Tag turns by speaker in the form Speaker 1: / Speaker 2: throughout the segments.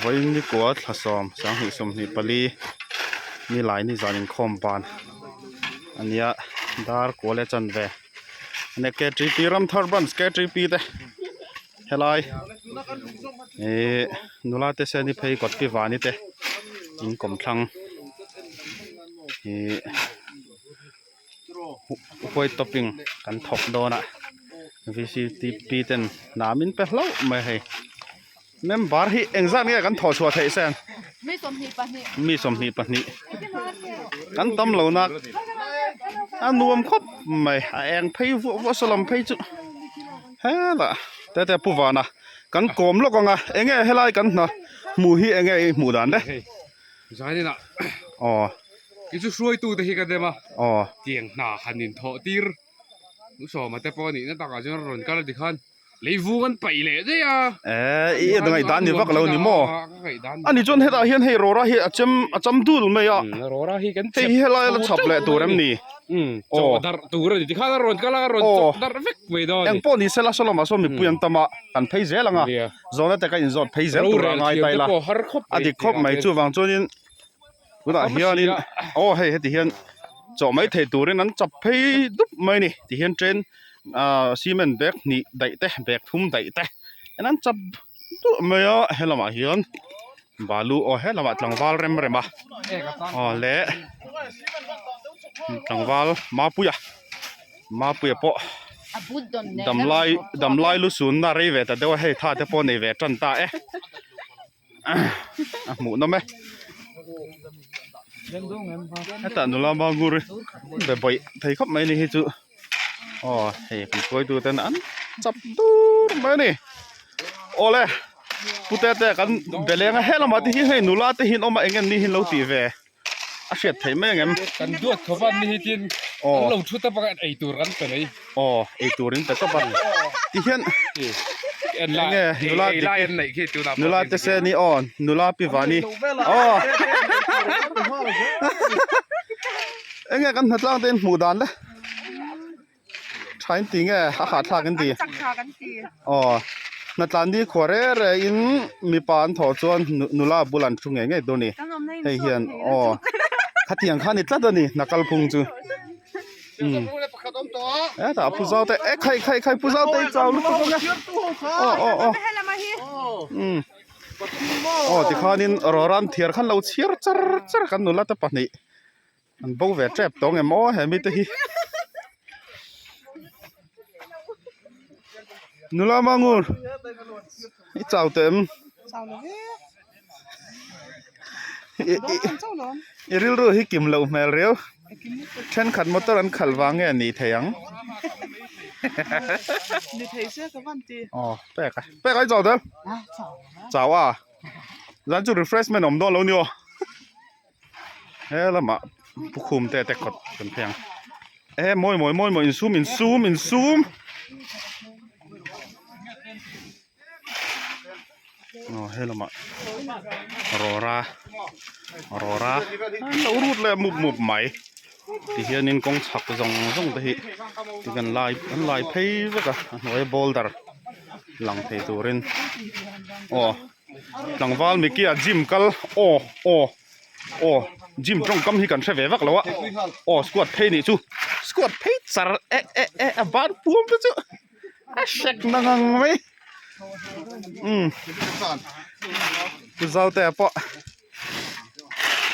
Speaker 1: Vawiin nikua thla sawm sanghnih sawmhnih pali nilai ni zan inkhawm ban a nia dar kual e chan ve a nia ktp Ramthar branch ktp te helai ihh nula te seni phei kawt pi vani te in kawmthlang ihh. White topping kan thawk dawn a vctp ten hna min pe hlauh mai hei member hi engzat nge kan thawh chhuah theih sen mi 22 kan tam lo na a nuam khawp mai a eng phei vuah vuah saw lam phei chu hetah tete pu vana kan kawm lawk ang a enge helai kan hna hmuh hi enge i hmuh dan le. Aw.
Speaker 2: I chu hruaitu te hi ka dem a aw tiang hna han in thawh tir nu sawma te pawh nihna takah chuan rawn kal a ti khan lei vung an paih leh daih a
Speaker 1: eh i ngaihdan ni vak lo ni maw ani chuan hetah hian hei rawra hi a chem a cham dul mai a
Speaker 2: rawra hi kan
Speaker 1: hei hi helai la chhap leh tur em ni
Speaker 2: aw darh tur a ni ti khan a rawn kal a a rawn chawk darh vek mai dawn a ni
Speaker 1: eng pawh ni sela saw lamah sawn mipui an tam a kan phei zel ang a zawhna te ka inzawt phei zel tur a ngai ta ila a dik khawp mai chuvang chuanin Tunah hianin aw hei heti hian chaw mai thei turin an chap phei dup mai a ni tihian train ah cement bag hnih daih te bag thum daih te en an chap duh mai a helamah hian balu aw helamah tlangval rem rem a aw leh tlangval mapuia mapuia pawh damlai damlai lu sunna rei ve ta deuh a hei tha te pawh nei ve tan ta e. a hmuh nawm e hetah nula mangur be bawih thei khawp mai a ni hi chu aw hei kan hruaitu ten an chap dur mai a ni awle pute te kan be leng a helamah te hian hei nula te hi an awm a eng nge ni hi an lo tih ve a hriat theih mai ang em
Speaker 2: kan duat khawp a ni hi tin an lo thu ta bawk a ei tur kan pe mai
Speaker 1: aw ei tur in pe tawp a ti hian enge nula nula te se ni aw nula pi vani aw enge kan hnatlang te in hmuh dan le Tha in ti nge a hahthlak in ti aw hnatlan ni khua re re in mipa an thawh chuan nula bul an thu ngei ngei dawn a ni hei hian aw khatiang kha a ni tlat a ni hna kalphung chu umm hetah pu zau te e khai khai khai pu zau te i chau lutuk ang e aw aw aw umm aw tikhanin rawran thiar khan lo chhiar char char kan nula te pahnih. An bo ve tep tawh ang em aw he mite hi. Nula Mangur i chau teh em? I rilru hi kim loh hmel riau. Thenkhat motor an khalh vang nge ni thei ang. Aw pek a pek a i chau teh em? Chau a zan chu refreshment awm dawn lo ni aw. He lamah pu khum te te kawt kan phei ang e mawi mawi mawi mawi insum insum insum aw he lamah rawra rawra an lo rut leh mup mup mai tihianin kawng chhak zawng zawng te hi ti kan lai an lai phei vek a a hnuai boulder lang thei turin aw. Tlangval Mickey-a gym kal aw aw aw gym tawngkam hi kan hre ve vak lo a aw squat phei nih chu squat phei char e e e a ban puam te chu a hrek na ngang mai umm pu Zautea pawh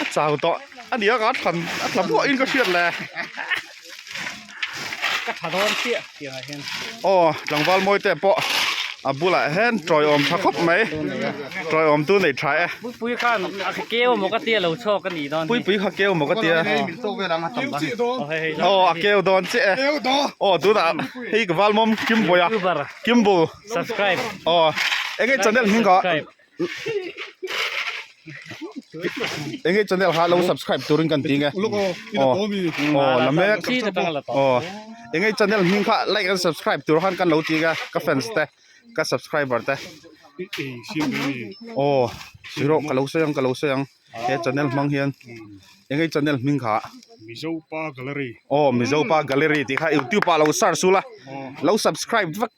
Speaker 1: a chau tawh a nia ka thlan a tla buah in ka hriat le
Speaker 3: ka tha dawn chiah tiang ah hian
Speaker 1: aw tlangval mawi te pawh a bulah hian tawiawm tha khawp mai tawiawm tu nei tha e
Speaker 3: puipui khan a keu maw ka tia lo chhuak a nih dawn hi
Speaker 1: puipui kha keu maw ka tia aw a keu dawn chiah e aw tunah hei ka valmawm kimbuaia kimbu
Speaker 3: subscribe
Speaker 1: aw enge channel hming kha Enge channel kha lo subscribe turin kan ti nge aw aw la mek aw enge channel hming kha like and subscribe tur khan kan lo ti nge ka fans te ka subscriber te aw siro ka lo sawi ang ka lo sawi ang he channel hmang hian enge channel hming kha
Speaker 4: Mizopa Gallery
Speaker 1: aw Mizopa Gallery tih kha youtube ah lo search ula lo subscribe vek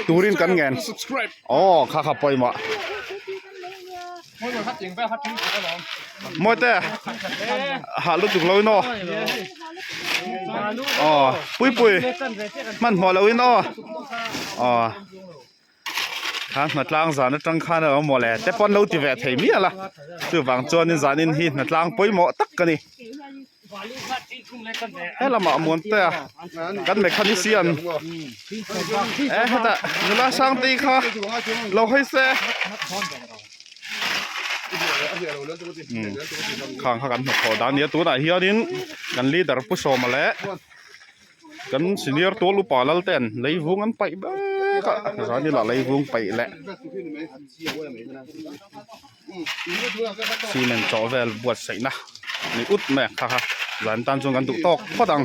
Speaker 1: turin kan ngen aw kha kha pawimawh. Mawite hah lutuk lo in aw. Aw Puipui hmanhmawh lo in aw. Aw kha hnatlang zan atang khan a lo mawle te pawn lo ti ve thei mial a chuvang chuanin zanin hi hnatlang pawimawh tak a ni. He lamah Muantea kan mechanician e hetah nula Sangtei kha lo hawi se khang kha kan hnathawh dan a nia tunah hianin kan leader Pu Sawma leh kan senior tual upa lal ten leivung an paih mek a zan ila leivung paih leh cement chawh vel buatsaihna ni ut mai ang kha kha zan tan chuan kan duh tawk phawt ang.